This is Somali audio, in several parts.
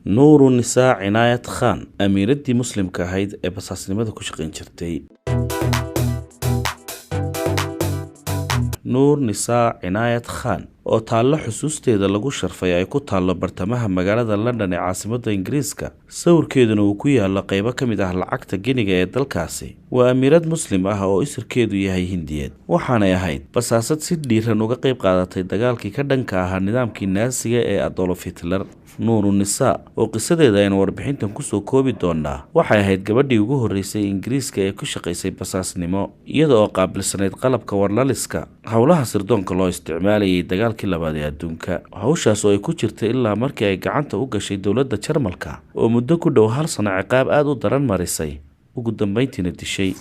Nuuru Nisaa Cinaayad Khan, amiiraddii muslimka ahayd ee basaasnimada ku shaqayn jirtay. Nuur Nisaa Cinaayad Khan oo taallo xusuusteeda lagu sharfay ay ku taallo bartamaha magaalada London ee caasimadda Ingiriiska, sawirkeeduna uu ku yaallo qaybo ka mid ah lacagta giniga ee dalkaasi, waa amiirad muslim ah oo isirkeedu yahay Hindiyeed. Waxaanay ahayd basaasad si dhiiran uga qayb qaadatay dagaalkii ka dhanka ahaa nidaamkii Naasiga ee Adolf Hitler. Nuuru Nisaa oo qisadeeda aynu warbixintan kusoo koobi doonaa waxay ahayd gabadhii ugu horreysay Ingiriiska ee ku shaqaysay basaasnimo, iyada oo qaabilsanayd qalabka warlaliska howlaha sirdoonka loo isticmaalayay dagaalkii labaad ee adduunka. Hawshaas oo ay ku jirtay ilaa markii ay gacanta u gashay dowladda Jarmalka oo muddo ku dhow hal sano ciqaab aada u daran marisay, ugu dambeyntiina dishay.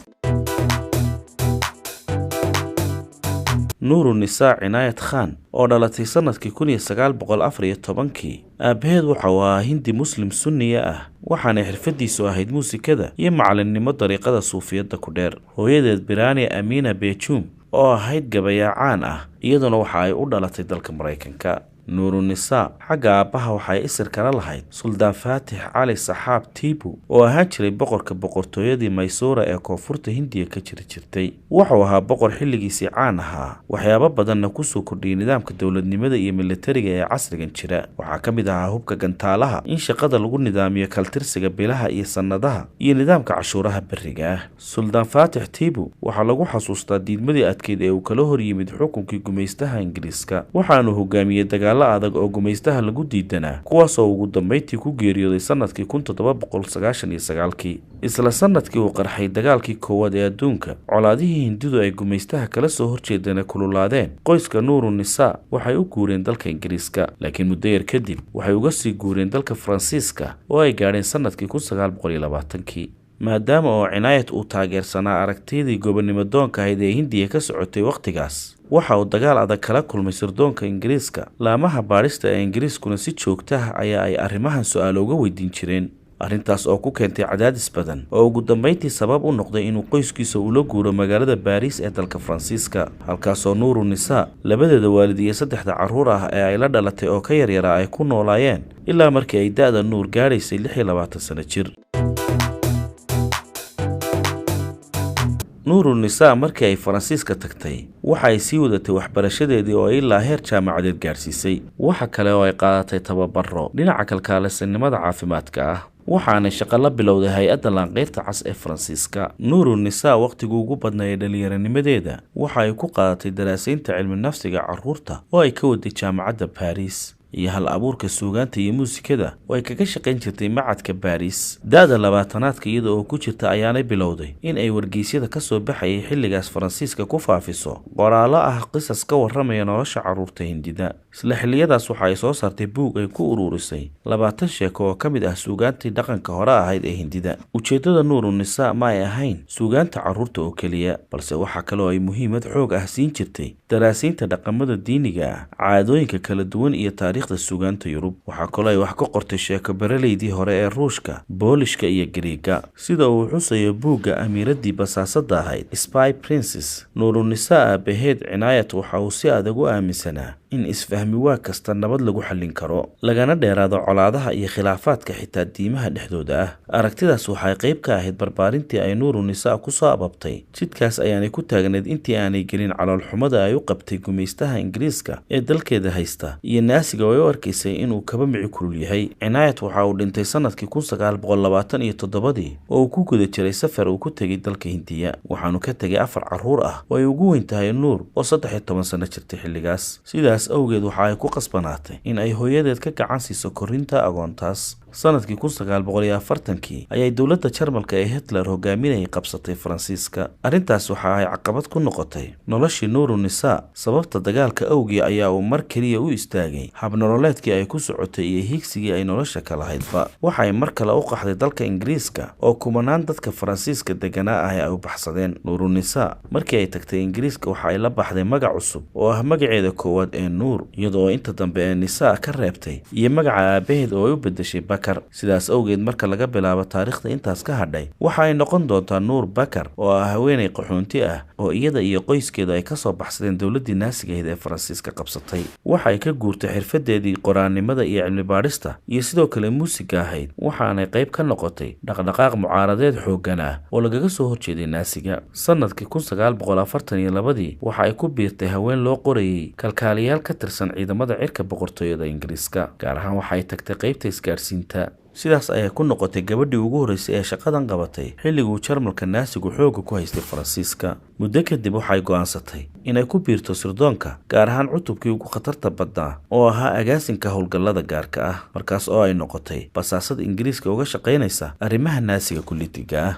Nuuru Nisaa Cinaayad Khan oo dhalatay sanadkii 1914-kii, aabaheed waxa uu ahaa Hindi muslim sunniya ah, waxaanay xirfadiisu ahayd muusikada iyo macalinnimo dariiqada suufiyadda ku dheer. Hooyadeed Birani Amina Bejum oo ahayd gabayaa caan ah, iyaduna waxa ay u dhalatay dalka Maraykanka. Nuuru Nisaa xagga aabbaha waxay isir kala lahayd Suldaan Faatix Cali Saxaab Tiibu oo ahaan jiray boqorka boqortooyadii Maysuura ee koonfurta Hindiya ka jiri jirtay. Wuxuu ahaa boqor xilligiisii caan ahaa, waxyaabo badanna kusoo kordhiyey nidaamka dowladnimada iyo militariga ee casrigan jira. Waxaa ka mid ahaa hubka gantaalaha, in shaqada lagu nidaamiyo kaltirsiga bilaha iyo sannadaha, iyo nidaamka cashuuraha berriga ah. Suldaan Faatix Tiibu waxaa lagu xasuustaa diidmadii adkeyd ee uu kala hor yimid xukunkii gumaystaha Ingiriiska, waxaanu hogaamiyey dagaalo adag oo gumaystaha lagu diidanaa, kuwaasoo ugu dambeyntii ku geeriyooday sanadkii 1799-kii. Isla sanadkii uu qarxay dagaalkii koowaad ee adduunka, colaadihii Hindidu ay gumaystaha kala soo horjeedana kululaadeen, qoyska Nuuru Nisaa waxay u guureen dalka Ingiriiska, laakiin muddo yar kadib waxay uga sii guureen dalka Faransiiska oo ay gaadheen sanadkii 1920-kii. Maadaama oo Cinaayad uu taageersanaa aragtiyadii gobonimo doonka ahayd ee Hindiya ka socotay wakhtigaas, waxa uu dagaal adag kala kulmay sirdoonka Ingiriiska. Laamaha baadhista ee Ingiriiskuna si joogtaha ayaa ay arrimahan su-aalo uga weydiin jireen, arrintaas oo ku keentay cadaadis badan oo ugu dambeyntii sabab u noqday inuu qoyskiisa ula guuro magaalada Baariis ee dalka Faransiiska, halkaasoo Nuuru Nisaa labadeeda waalid iyo saddexda carruur ah ee ay la dhalatay oo ka yaryaraa ay ku noolaayeen ilaa markii ay da-da Nuur gaadhaysay 26 sano jir. Nuuru Nisaa markii ay Faransiiska tagtay waxa ay sii wadatay waxbarashadeedii oo ilaa heer jaamacadeed gaadhsiisay. Waxa kale oo ay qaadatay tababaro dhinaca kalkaalisanimada caafimaadka ah, waxaanay shaqo la bilowday hay-adda Laanqeyrta Cas ee Faransiiska. Nuuru Nisaa wakhtigii ugu badnaa ee dhallinyaranimadeeda waxa ay ku qaadatay daraasaynta cilmi nafsiga carruurta oo ay ka waday jaamacadda Baariis, iyo hal abuurka suugaanta iyo muusikada oo ay kaga shaqayn jirtay macadka Baariis. Da-da labaatanaadka iyada oo ku jirta ayaanay bilowday in ay wargeysyada ka soo baxayay xilligaas Faransiiska ku faafiso qoraallo ah qisas ka warramaya nolosha carruurta Hindida. Isla xilliyadaas waxa ay soo saartay buug ay ku uruurisay 20 sheeko oo ka mid ah suugaantii dhaqanka hore ahayd ee Hindida. Ujeeddada Nuuru Nisaa ma ay ahayn suugaanta carruurta oo keliya, balse waxaa kale oo ay muhiimad xoog ah siin jirtay daraasiinta dhaqamada diiniga ah, caadooyinka kala duwan iyo taariikhda suugaanta Yurub. Waxaa kaloo ay wax ka qortay sheeko beraleydii hore ee Ruushka, Boolishka iyo Gariiga, sida uu xusayo buugga amiiraddii basaasadda ahayd, Spy Princes. Nuuru Nisaa aabaheed Cinaayat waxa uu si adag u aaminsanaa in isfahmi waa kasta nabad lagu xallin karo, lagana dheeraado colaadaha iyo khilaafaadka xitaa diimaha dhexdooda ah. Aragtidaas waxay qayb ka ahayd barbaarintii ay Nuuru Nisaa ku soo ababtay. Jidkaas ayaanay ku taagneed intii aanay gelin caloolxumada ay u qabtay gumaystaha Ingiriiska ee dalkeeda haysta iyo Naasiga oo ay u arkaysay inuu kaba mici kulul yahay. Cinaayat waxa uu dhintay sanadkii 1927-dii oo uu ku guda jiray safar uu ku tegay dalka Hindiya. Waxaanu ka tegay afar carruur ah oo ay ugu weyn tahay Nuur oo 13 sano jirtay xilligaas. Sidaas awgeed waxa ay ku qasbanaatay in ay hooyadeed ka gacan siiso korinta agoontaas. Sanadkii 1940-kii ayay dowladda Jarmalka ee Hitler hogaaminayay qabsatay Faransiiska. Arrintaas waxa ay caqabad ku noqotay noloshii Nuuru Nisaa. Sababta dagaalka awgii ayaa uu mar keliya u istaagay habnololeedkii ay ku socotay iyo higsigii ay nolosha ka lahaydba. Waxay mar kale u qaxday dalka Ingiriiska oo kumanaan dadka Faransiiska deganaa ah ay u baxsadeen. Nuuru Nisaa markii ay tagtay Ingiriiska waxa ay la baxday magac cusub oo ah magaceeda koowaad ee Nuur, iyadoo inta dambe ee Nisaa ka reebtay iyo magaca aabaheed oo ay u beddeshay Bakar. Sidaas awgeed, marka laga bilaabo taariikhda intaas ka hadhay, waxa ay noqon doontaa Nuur Bakar oo ah haweeney qaxoonti ah oo iyada iyo qoyskeedu ay kasoo baxsadeen dowladdii naasiga ahayd ee Faransiiska qabsatay. Waxa ay ka guurtay xirfadeedii qoraannimada iyo cilmi baadhista iyo sidoo kale muusiga ahayd, waxaanay qayb ka noqotay dhaqdhaqaaq mucaaradeed xooggan ah oo lagaga soo horjeeday naasiga. Sanadkii 1942 waxa ay ku biirtay haween loo qorayey kalkaaliyaal ka tirsan ciidamada cirka boqortooyada Ingiriiska, gaar ahaan waxa ay tagtay qaybta isgaadhsiinta. Sidaas ayay ku noqotay gabadhii ugu horreysay ee shaqadan qabatay xilliguu Jarmalka naasigu xoogga ku haystay Faransiiska. Muddo kadib waxay go'aansatay inay ku biirto sirdoonka, gaar ahaan cutubkii ugu khatarta badnaa oo ahaa agaasinka howlgallada gaarka ah, markaas oo ay noqotay basaasada Ingiriiska uga shaqaynaysa arrimaha naasiga kulitiga ah.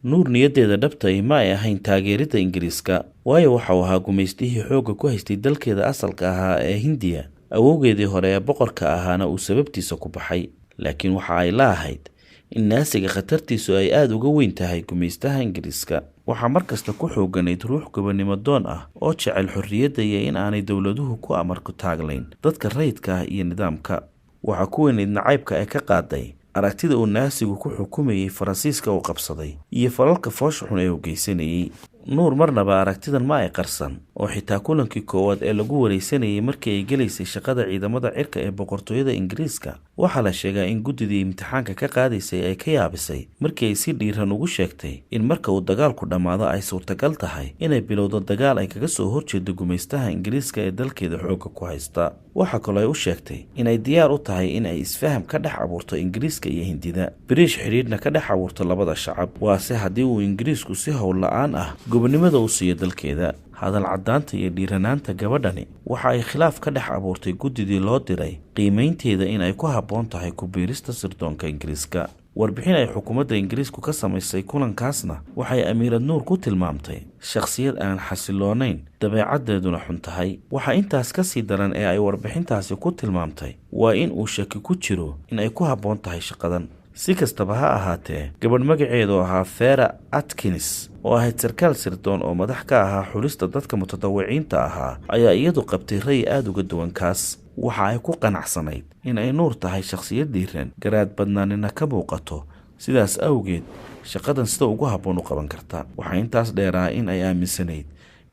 Nuur niyaddeeda dhabta ma ay ahayn taageeridda Ingiriiska, waayo waxa uu ahaa gumaystihii xoogga ku haystay dalkeeda asalka ahaa ee Hindiya, awowgeedii hore ee boqorka ahaana uu sababtiisa ku baxay. Laakiin waxa ay la ahayd in naasiga khatartiisu ay aada uga weyn tahay gumaystaha Ingiriiska. Waxaa mar kasta ku xooganayd ruux gobonnimo doon ah oo jecel xorriyadda iyo in aanay dowladuhu ku amarku taaglayn dadka rayidka ah iyo nidaamka. Waxaa ku weynayd nacaybka ay ka qaaday aragtida uu naasigu ku xukumayey Faransiiska uu qabsaday iyo falalka foosha xun ee uu geysanayey. Nuur marnaba aragtidan ma ay qarsan, oo xitaa kulankii koowaad ee lagu wareysanayay markii ay gelaysay shaqada ciidamada cirka ee boqortooyada Ingiriiska, waxaa la sheegaa in guddidii imtixaanka ka qaadaysay ay ka yaabisay markii ay si dhiiran ugu sheegtay in marka uu dagaalku dhammaado ay suurtagal tahay inay bilowdo dagaal ay kaga soo horjeedo gumaystaha Ingiriiska ee dalkeeda xoogga ku haysta. Waxaa kaloo ay u sheegtay inay diyaar u tahay in ay isfaham ka dhex abuurto Ingiriiska iyo Hindida, biriish xidhiidhna ka dhex abuurto labada shacab, waase haddii uu Ingiriisku si howl la-aan ah gobonnimada u siiyo dalkeeda. Hadal caddaanta iyo dhiiranaanta gabadhani waxa ay khilaaf ka dhex abuurtay guddidii loo diray qiimaynteeda in ay ku habboon tahay ku biirista sirdoonka Ingiriiska. Warbixin ay xukuumadda Ingiriisku ka samaysay kulankaasna waxay Amiirad Nuur ku tilmaamtay shakhsiyad aan xasiloonayn, dabeecaddeeduna xun tahay. Waxaa intaas ka sii daran ee ay warbixintaasi ku tilmaamtay waa in uu shaki ku jiro in ay ku habboon tahay shaqadan. Si kastaba ha ahaatee, gabadh magaceedu ahaa Fera Atkins oo ahayd sarkaal sirdoon oo madax ka ahaa xulista dadka mutadawiciinta ahaa ayaa iyadu qabtay ray aada uga duwan kaas. Waxa ay ku qanacsanayd in ay Nuur tahay shakhsiyad dhiiran, garaad badnaanina ka muuqato, sidaas awgeed shaqadan sida ugu habboon u qaban karta. Waxaa intaas dheeraa in ay aaminsanayd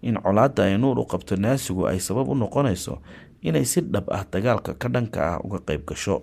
in colaadda ay Nuur u qabto naasigu ay sabab u noqonayso inay si dhab ah dagaalka ka dhanka ah uga qayb gasho.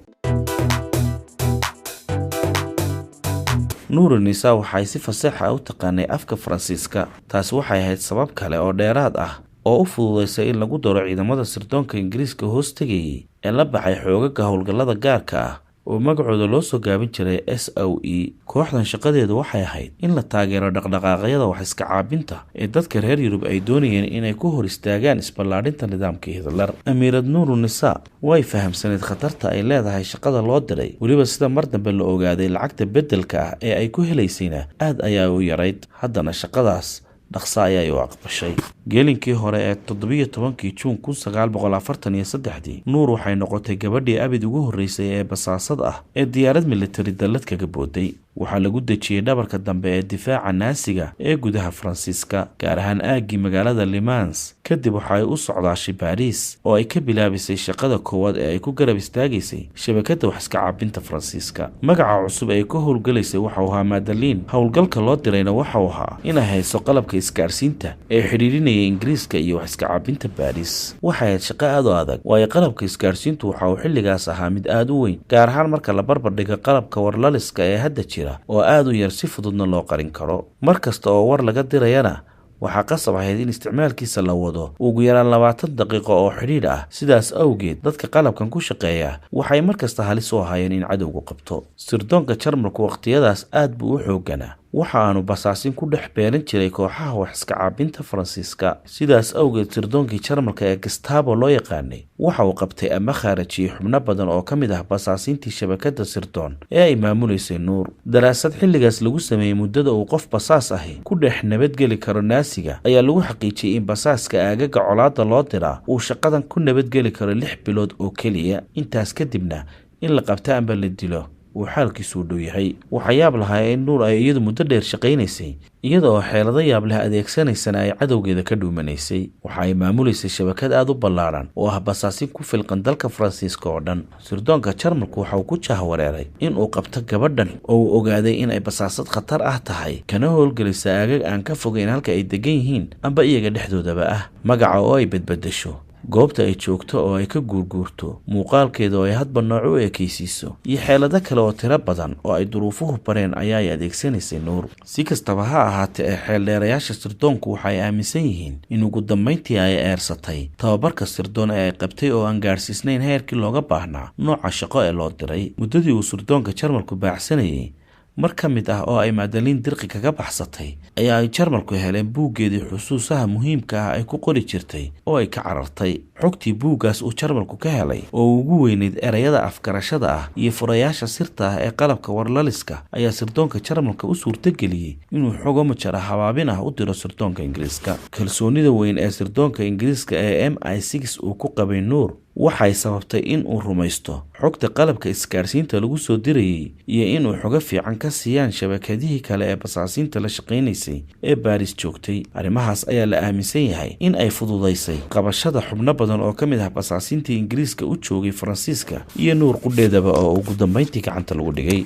Nuuru Nisaa waxay si faseexa ah u taqaanay afka Faransiiska. Taasi waxay ahayd sabab kale oo dheeraad ah oo u fududaysay in lagu daro ciidamada sirdoonka Ingiriiska hoos tegayey ee la baxay xoogaga howlgallada gaarka ah oo magacooda loo soo gaabin jiray SOE. Kooxdan shaqadeedu waxay ahayd in la taageero dhaqdhaqaaqyada wax iska caabinta ee dadka reer Yurub ay doonayeen inay ku hor istaagaan isballaadhinta nidaamka Hitler. Amiirad Nuuru Nisaa way fahamsanayd khatarta ay leedahay shaqada loo diray, weliba sida mar dambe la ogaaday lacagta beddelka ah ee ay ku helaysayna aad ayaa u yarayd. Haddana shaqadaas dhaqsa ayay u aqbashay. Gelinkii hore ee 17-kii Juun 1943 Nuur waxay noqotay gabadhii abid ugu horreysay ee basaasad ah ee diyaarad militari dallad kaga booday. Waxaa lagu dejiyey dhabarka dambe ee difaaca naasiga ee gudaha Faransiiska, gaar ahaan aaggii magaalada Limans. Kadib waxa ay u socdaashay Baariis oo ay ka bilaabisay shaqada koowaad ee ay ku garab istaagaysay shabakadda wax iska caabinta Faransiiska. Magaca cusub ee ka howlgalaysay waxau ahaa Madalin. Howlgalka loo dirayna waxau ahaa inay hayso qalabka isgaarsiinta ee xidhiidhinaya Ingiriiska iyo wax iska caabinta Baariis. Waxay ahayd shaqo aad u adag, waayo qalabka isgaarsiintu waxa uu xilligaas ahaa mid aada u weyn, gaar ahaan marka la barbar dhigo qalabka warlaliska ee hadda jira oo aada u yar, si fududna loo qarin karo. Mar kasta oo war laga dirayana waxaa qasab ahayd in isticmaalkiisa la wado ugu yaraan 20 daqiiqo oo xidhiidh ah. Sidaas awgeed dadka qalabkan ku shaqeeya waxay mar kasta halis u ahaayeen in cadowgu qabto. Sirdoonka Jarmalku wakhtiyadaas aad buu u xoogganaa, waxa aanu basaasin ku dhex beeran jiray kooxaha wax iska caabinta Faransiiska. Sidaas awgeed sirdoonkii Jarmalka ee Gestabo loo yaqaanay waxa uu qabtay ama khaarajiyey xubno badan oo ka mid ah basaasiintii shabakadda sirdoon ee ay maamuleysay Nuur. Daraasad xilligaas lagu sameeyey muddada uu qof basaas ahi ku dhex nabadgeli karo naasiga ayaa lagu xaqiijiyey in basaaska aagaga colaadda loo diraa uu shaqadan ku nabadgeli karo 6 bilood oo keliya, intaas kadibna in la qabta amba la dilo uu xaalkiisu u dhow yahay. Waxaa yaab lahaa in Nuur ay iyadu muddo dheer shaqaynaysay, iyada oo xeelado yaab leh adeegsanaysana ay cadowgeeda ka dhuumanaysay. Waxa ay maamulaysay shabakad aada u ballaaran oo ah basaasin ku filqan dalka Faransiiska oo dhan. Sirdoonka Jarmalku waxa uu ku jahwareeray in uu qabto gabadhan oo uu ogaaday in ay basaasad khatar ah tahay, kana howlgelisa aagag aan ka fogeyn halka ay degan yihiin amba iyaga dhexdoodaba ah. Magaca oo ay bedbedesho, goobta ay joogto oo ay ka guurguurto, muuqaalkeeda oo ay hadba nooc u ekeysiiso, iyo xeelado kale oo tiro badan oo ay duruufuhu bareen ayaa ay adeegsanaysay Nuur. Si kastaba ha ahaatee, ee xeeldheerayaasha sirdoonku waxa ay aaminsan yihiin in ugu dambayntii ay eersatay tababarka sirdoon ee ay qabtay oo aan gaadhsiisnayn heerkii looga baahnaa nooca shaqo ee loo diray. Muddadii uu sirdoonka Jarmalku baacsanayay, mar ka mid ah oo ay Madaliin dirqi kaga baxsatay, ayaa ay Jarmalku heleen buuggeedii xusuusaha muhiimka ah ay ku qori jirtay oo ay ka carartay. Xogtii buuggaas uu Jarmalku ka helay oo ugu weyneyd ereyada afgarashada ah iyo furayaasha sirta ah ee qalabka warlaliska ayaa sirdoonka Jarmalka u suurtageliyey inuu xogo majara habaabin ah u diro sirdoonka Ingiriiska. Kalsoonida weyn ee sirdoonka Ingiriiska ee MI6 uu ku qabay Nuur waxay sababtay in uu rumaysto xogta qalabka isgaarsiinta lagu soo dirayey iyo inuu xogo fiican ka siiyaan shabakadihii kale ee basaasiinta la shaqaynaysay ee Baris joogtay. Arrimahaas ayaa la aaminsan yahay in ay fududaysay qabashada xubno badan oo ka mid ah basaasiintii Ingiriiska u joogay Faransiiska iyo Nuur qudheedaba oo ugu dambayntii gacanta lagu dhigay.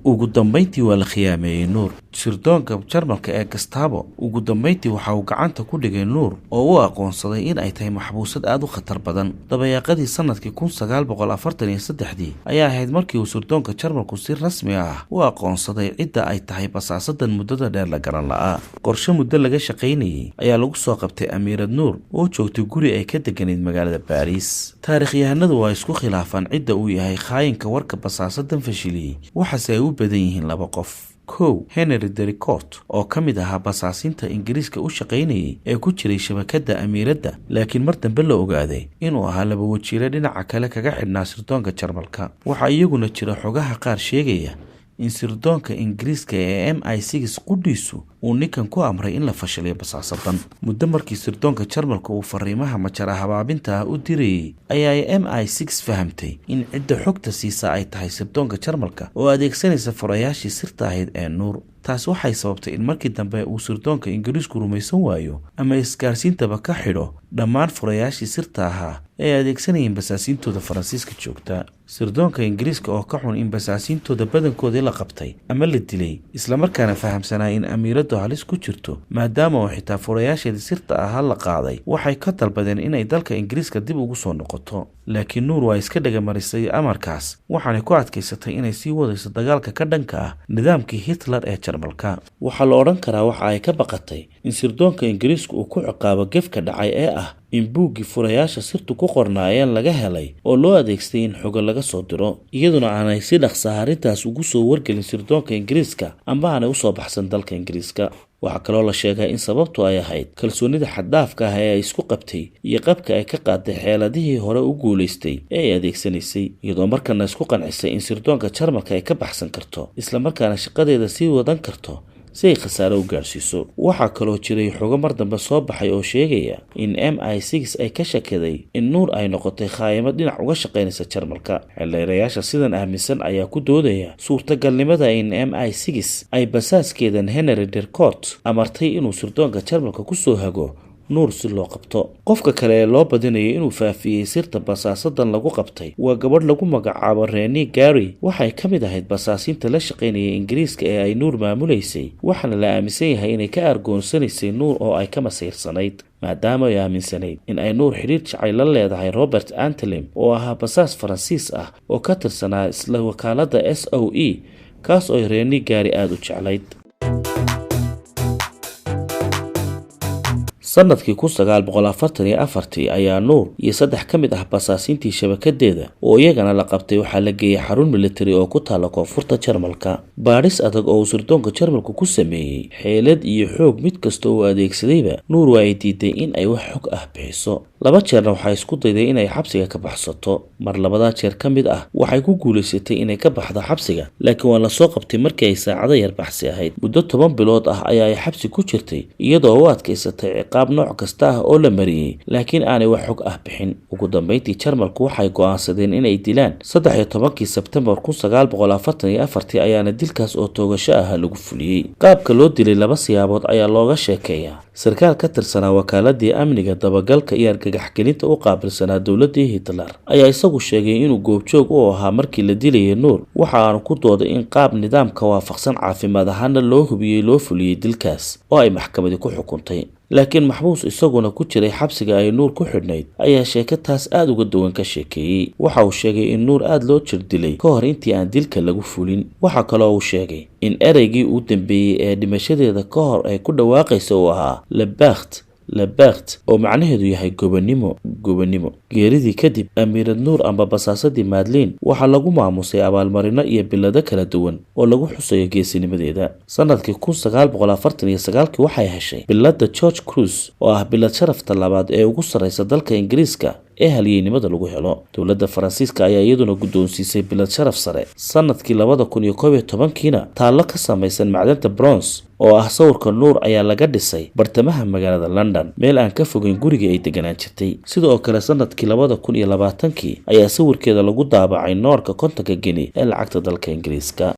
Ugu dambayntii waa la khiyaameeyey Nuur. Sirdoonka Jarmalka ee Gestapo ugu dambayntii waxa uu gacanta ku dhigay Nuur oo u aqoonsaday in ay tahay maxbuusad aada u khatar badan. Dabayaaqadii sanadkii 1943dii ayaa ahayd markii uu sirdoonka Jarmalku si rasmi ah u aqoonsaday cidda ay tahay basaasadan muddada dheer la garan la'aa. Qorshe muddo laga shaqaynayey ayaa lagu soo qabtay amiirad Nuur oo joogtay guri ay ka deganayd magaalada Baariis. Taarikhyahanadu waa isku khilaafaan cidda uu yahay khaayinka warka basaasadan fashiliyey, waxaase ay u badan yihiin laba qof. Kow, Henry Dericot oo ka mid ahaa basaasiinta Ingiriiska u shaqaynayay ee ku jiray shabakadda amiiradda, laakiin mar dambe la ogaaday inuu ahaa laba wajiire dhinaca kale kaga xidhnaa sirdoonka Jarmalka. Waxaa iyaguna jira xogaha qaar sheegaya in sirdoonka Ingiriiska ee MI6 qudhiisu uu ninkan ku amray in la fashiliyo basaasadan. Muddo markii sirdoonka Jarmalka uu fariimaha majara habaabinta ah u dirayey ayaa ay MI6 fahamtay in cidda xogta siisa ay tahay sirdoonka Jarmalka oo adeegsanaysa furayaashii sirta ahayd ee Nuur. Taas waxay sababtay in markii dambe uu sirdoonka Ingiriisku rumaysan waayo ama isgaarsiintaba ka xidho dhammaan furayaashii sirta ahaa ee ay adeegsanayeen basaasiintooda Faransiiska joogta. Sirdoonka Ingiriiska oo ka xun in basaasiintooda badankoodii la qabtay ama la dilay, islamarkaana fahamsanaa in amiiraddu halis ku jirto maadaama oo xitaa furayaasheedii sirta ahaa la qaaday, waxay ka dalbadeen inay dalka Ingiriiska dib ugu soo noqoto. Laakiin Nuur waa iska dhegamarisay amarkaas, waxaanay ku adkaysatay inay sii wadayso dagaalka ka dhanka ah nidaamkii Hitler ee Jarmalka. Waxaa la odhan karaa waxa ay ka baqatay in sirdoonka Ingiriisku uu ku ciqaabo gefka dhacay ee ah in buuggii furayaasha sirtu ku qornaayeen laga helay oo loo adeegsaday in xogo laga soo diro, iyaduna aanay si dhaqsa arrintaas ugu soo wargelin sirdoonka Ingiriiska amba aanay usoo baxsan dalka Ingiriiska. Waxaa kaloo la sheegaa in sababtu ay ahayd kalsoonida xaddaafka ah ee ay isku qabtay iyo qabka ay ka qaaday xeeladihii hore u guulaystay ee ay adeegsanaysay, iyadoo markana isku qancisay in sirdoonka Jarmalka ay ka baxsan karto islamarkaana shaqadeeda sii wadan karto si ay khasaare u gaadhsiiso. Waxaa kaloo jiray xogo mar dambe soo baxay oo sheegaya in MI6 ay ka shakiday in Nuur ay noqotay khaayimad dhinac uga shaqaynaysa Jarmalka. Xeeldheerayaasha sidan aaminsan ayaa ku doodaya suurtagalnimada in MI6 ay basaaskeedan Henry Dercot amartay inuu sirdoonka Jarmalka ku soo hago Nuur si loo qabto. Qofka kale ee loo badinayay inuu faafiyey sirta basaasadan lagu qabtay waa gabadh lagu magacaabo Reni Gary. Waxay ka mid ahayd basaasiinta la shaqaynayay Ingiriiska ee ay Nuur maamulaysay, waxaana la aaminsan yahay inay ka argoonsanaysay Nuur oo ay ka masiirsanayd, maadaama ay aaminsanayd in ay Nuur xidhiir jacayl la leedahay Robert Antelem oo ahaa basaas Faransiis ah oo ka tirsanaa isla wakaaladda SOE, kaas oo ay Reni Gary aada u jeclayd. Sanadkii 1944 ayaa Nuur iyo saddex ka mid ah basaasiintii shabakadeeda oo iyagana la qabtay waxaa la geeyey xarun militari oo ku taalla koonfurta Jarmalka. Baadhis adag oo uu sirdoonka Jarmalku ku sameeyey, xeelad iyo xoog mid kasta uu adeegsadayba, Nuur waa ay diiday in ay wax xog ah bixiso. Laba jeerna waxay isku dayday inay xabsiga ka baxsato. Mar labadaa jeer ka mid ah waxay ku guulaysatay inay ka baxdo xabsiga, laakiin waa lasoo qabtay markii ay saacado yar baxsi ahayd. Muddo 10 bilood ah ayaa ay xabsi ku jirtay, iyadoo u adkaysatay ciqaab nooc kasta ah oo la mariyey, laakiin aanay wax xog ah bixin. Ugu dambeyntii Jarmalku waxay go'aansadeen inay dilaan 13-kii Sebtembar 1944 ayaana dilkaas oo toogasho ah lagu fuliyey. Qaabka loo dilay laba siyaabood ayaa looga sheekeeyaa. Sarkaal ka tirsanaa wakaaladii amniga, dabagalka iyo argagaxgelinta u qaabilsanaa dowladii Hitler ayaa isagu sheegay inuu goobjoog u ahaa markii la dilayay Nuur. Waxa aanu ku dooday in qaab nidaamka waafaqsan, caafimaad ahaana loo hubiyey, loo fuliyey dilkaas oo ay maxkamadi ku xukuntay. Laakiin maxbuus isaguna ku jiray xabsiga ay Nuur ku xidhnayd ayaa sheeko taas aada uga duwan ka sheekeeyey. Waxa uu sheegay in Nuur aada loo jir dilay ka hor intii aan dilka lagu fulin. Waxaa kaloo uu sheegay in ereygii uu dambeeyey ee dhimashadeeda ka hor ay ku dhawaaqaysa uu ahaa "Liberté, liberté", oo macnaheedu yahay gobonimo, gobonimo. Geeridii kadib Amiirad Nuur amba basaasadii Madlin waxaa lagu maamusay abaalmarino iyo bilado kala duwan oo lagu xusayo geesinimadeeda. Sanadkii 1949-kii waxay heshay bilada George Cruz, oo ah bilad sharafta labaad ee ugu sarreysa dalka Ingiriiska ee halyeynimada lagu helo. Dowladda Faransiiska ayaa iyaduna guddoonsiisay bilad sharaf sare. Sanadkii 2011-kiina taallo ka samaysan macdanta bronze oo ah sawirka Nuur ayaa laga dhisay bartamaha magaalada London, meel aan ka fogeyn gurigii ay deganaan jirtay. Sidoo kale sanadkii 2020-kii ayaa sawirkeeda lagu daabacay noorka 50-ka geni ee lacagta dalka Ingiriiska.